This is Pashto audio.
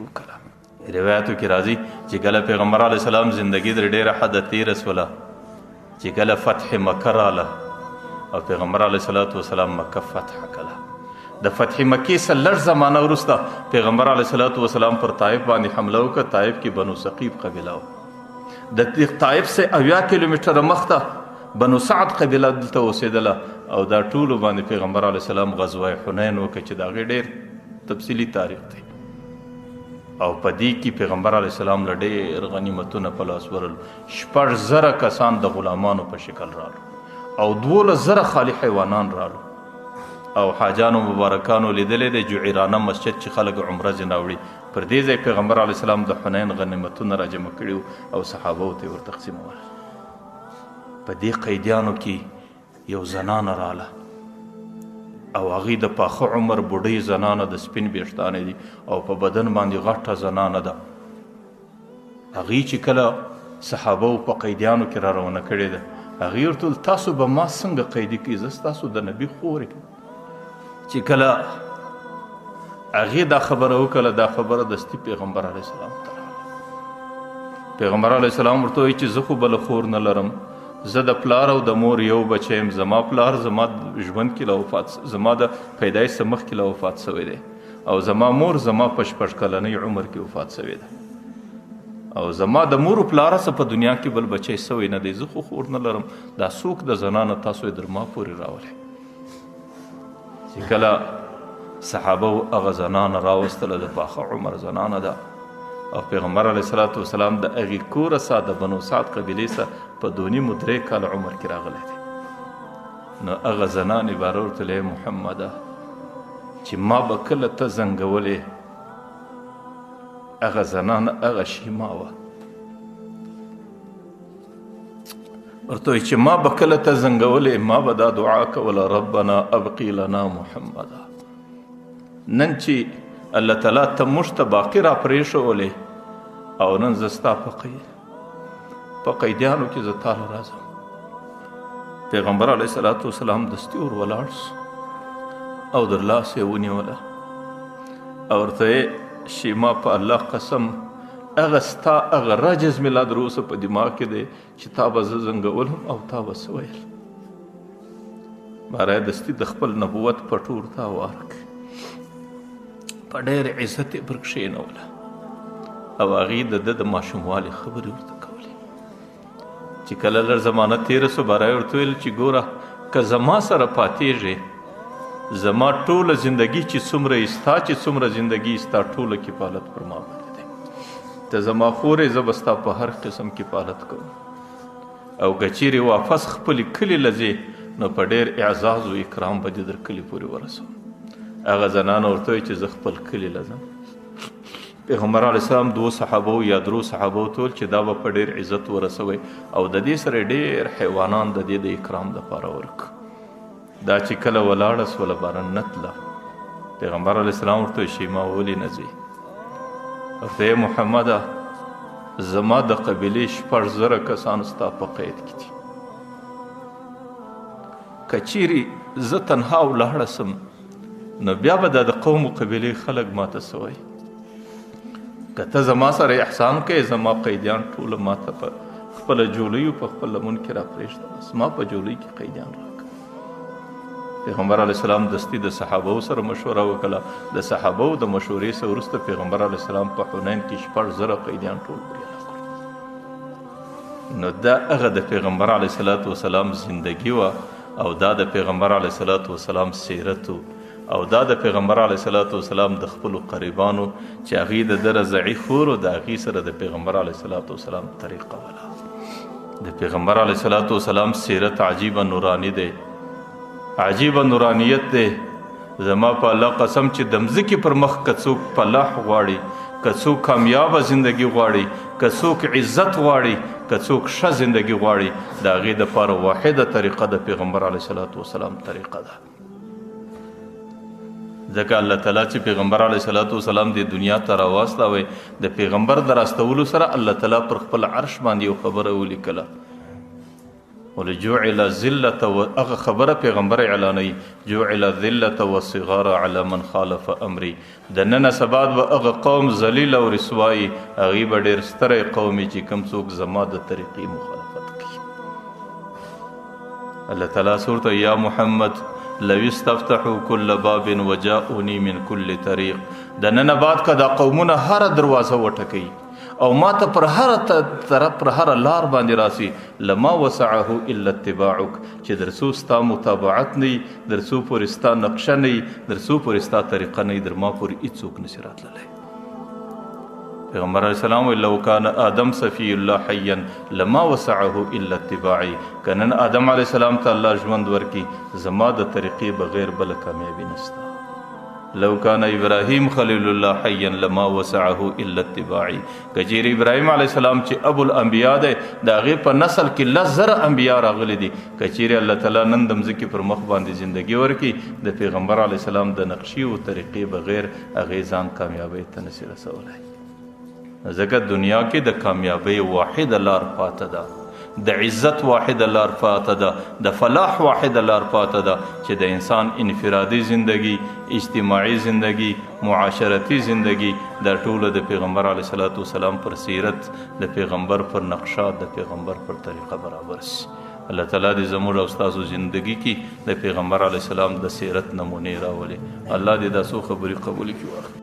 وکړه. روایتو کې راځي چې کله پیغمبر علیه السلام زندگی در ډېره حده تېره سوله، چې کله فتح مکه راله او پیغمبر علیه الصلاة والسلام مکه فتح کړه، د فتح مکې څخه لږ زمانه وروسته پیغمبر علیه الصلاة والسلام پر طایف باندې حمله وکړه. طایف کې بنو ثقیف قبیله وه. د طایف څخه 70 کیلومتره مخته بنو سعد قبیله دلته اوسېدله او دا ټولو باندې پیغمبر علیه السلام غزوه حنین وکړه چې د هغې ډېر تفصیلي تاریخ دی. او په دې کې پیغمبر علیه السلام له ډېر غنیمتونه په لاس ورلو. 6000 کسان د غلامانو په شکل رالو او 12000 خالي حیوانان رالو. او حاجانو مبارکانو لیدلی دی جعیرانه مسجد چې خلک عمره ځینې راوړي، پر دې ځای پیغمبر علیه السلام د حنین غنیمتونه راجمع کړي وو او صحابو ته یې ورتقسیمول. په دې قیدیانو کې یو زنانه راله او هغې د پاخه عمر بوډۍ زنانه د سپین ویښتانه دي او په بدن باندې غټه زنانه ده. هغې چې کله صحابه په قیدیانو کې را روانه کړې ده، هغې ورته وویل تاسو به ما څنګه قیدي کوئ، زه ستاسو د نبي خور یم. چې کله هغې دا خبره وکړه، دا خبره دستي پیغمبر علیه السلام ته راغله. پیغمبر علیه السلام ورته وویل چې زه خو بله خور نه لرم، زه د پلار او د مور یو بچی یم، زما پلار زما ژوند کې لا وفات، زما د پیدایښت څخه مخکې لا وفات شوی دی او زما مور زما په 6 کلنۍ عمر کې وفات شوې ده او زما د مور و پلار څخه په دنیا کې بل بچی شوی نه دی، زه خو خور نه لرم، دا څوک د زنانه تاسو یې در ما پورې راولئ. چې کله صحابه هغه زنانه راوستله، د پاخه عمر زنانه ده او پیغمبر علیه الصلاة والسلام د هغې کوره څخه د بنو سعد قبیلې څخه په 2.5 کاله عمر کې راغلی دی. نو هغه زنانې باره ورته ویل، ای محمده، چې ما به کله ته زنګولې، هغه زنانه هغه شیما وه. ورته وایي چې ما به کله ته زنګولې، ما به دا دعا کوله، ربنا ابقي لنا محمدا. نن چې الله تعالی ته موږ ته باقي را پرېښولې او نن زه ستا په قیدیانو کې زه تاله راځم. پیغمبر علیه الصلاة والسلام دستي ور ولاړ سو او در لاس یې ونیوله او ورته یې شیما په الله قسم، هغه ستا هغه رجز مې لا در اوسه په دماغ کې دی چې تا به زه زنګولم او تا به څه ویل. باره دستي د خپل نبوت پټو ورته هوار کړ، په ډېر عزت یې پر کښېنوله او هغې د ده د ماشوموالي خبرې ورته کولې. چې کله لږ زمانه تېره سوه، باره یې ورته ویل چې ګوره، که زما سره پاتېږې، زما ټوله زندګي چې څومره یې ستا چې څومره زندګي یې ستا ټوله کفالت پر ما باندې دی، ته زما خور یې، زه به ستا په هر قسم کفالت کوم او که چیرې واپس خپلې کلي له ځې نو په ډېر اعزاز و اکرام به دې در کلي پورې ورسوم. هغه زنانه ورته وویل چې زه خپل کلي له ځم. پیغمبر علیه السلام 2 صحابو یا 3 صحابو ته وویل چې دا به په ډېر عزت ورسوئ او د دې سره ډېر حیوانان د دې د اکرام دپاره ورکړه. دا چې کله ولاړه سوله باره نه تله، پیغمبر علیه السلام ورته وویل شیما ولې نه ځې؟ ورته یې محمده، زما د قبیلې 6000 کسان ستا په قید کې دي، که چیرې زه تنها ولاړه سم نو بیا به دا د قوم و قبیلې خلک ماته څه وایي؟ که ته زما سره احسان کوې، زما قیدیان ټوله ماته په خپله جولیو په خپل لمن کې راپرېږده، بس ما په جولۍ کې قیدیان راکړه. پیغمبر علیه السلام دستي د صحابو سره مشوره وکړه. د صحابو د مشورې څخه وروسته پیغمبر علیه السلام په حنین کې 6000 قیدیان ټول پرېږده کړل. نو دا هغه د پیغمبر علیه الصلاة والسلام زندګي وه او دا د پیغمبر علیه الصلاة والسلام سیرت و او دا د پیغمبر علیه الصلاة والسلام د خپلو قریبانو چې هغې د ده رضعي خور و، د هغې سره د پیغمبر علیه الصلاة والسلام طریقه وله. د پیغمبر علیه الصلاة والسلام سیرت عجیبه نوراني دی، عجیبه نورانیت دی. زما په الله قسم چې د مځکې پر مخ که څوک فلاح غواړي، که څوک کامیابه زندګي غواړي، که څوک عزت غواړي، که څوک ښه زندګي غواړي، د هغې دپاره واحده طریقه د پیغمبر علیه الصلاة والسلام طریقه ده. ځکه الله تعالی چې پیغمبر علیه الصلاة والسلام دې دنیا ته راواستوی، د پیغمبر د راستولو سره الله تعالی پر خپل عرش باندې یو خبره ولیکله. ولې جعل ذلة هغه خبره پیغمبر اعلانوي، جعل ذلة والصغار على من خالف امري. د ننه سبا به هغه قوم ذلیل او رسوایي، هغوی به ډېر ستری قوم وي چې کوم څوک زما د طریقې مخالفت کوي. الله تعالی ورته یا محمد لو استفتحوا كل باب وجاءوني من كل طریق. د ننه بعد که دا قومونه هره دروازه وټکوي او ما ته پر هره طرف پر هره لار باندې راسي، لما وسعه الا اتباعك، چې در څو ستا متابعت نه وي، در څو پورې ستا نقشه نه وي، در څو پورې ستا طریقه نه وي، در ما پورې هیڅوک نشي راتللی. پیغمبر علیه السلام ویل لو کان آدم صفی الله حیا لما وسعه الا اتباعي. که نن آدم علیه السلام ته الله ژوند ورکړي، زما د طریقې بغیر بله کامیابي نشته. لو کان ابراهیم خلیل الله حیا لما وسعه الا اتباعي. که چیرې ابراهیم علیه السلام چې ابو الانبیا دی، د هغې په نسل کې 10,000 انبیا راغلي دي، که چیرې الله تعالی نن د مځکې پر مخ باندې زندګي ورکړي، د پیغمبر علیه السلام د نقشې او طریقې بغیر هغې ځان کامیابۍ ته نشي رسولی. ځکه دنیا کې د کامیابۍ واحده لار پاته ده، د عزت واحده لار پاته ده، د فلاح واحده لار پاته ده، چې د انسان انفرادي زندگی، اجتماعي زندگی، معاشرتي زندگی، دا ټوله د پیغمبر علیه الصلاة والسلام پر سیرت، د پیغمبر پر نقشه، د پیغمبر پر طریقه برابر شي. الله تعالی دې زموږ او ستاسو زندگی کې د پیغمبر علیه السلام د سیرت نمونې راولي. الله دې دا څو خبرې قبولې کړي.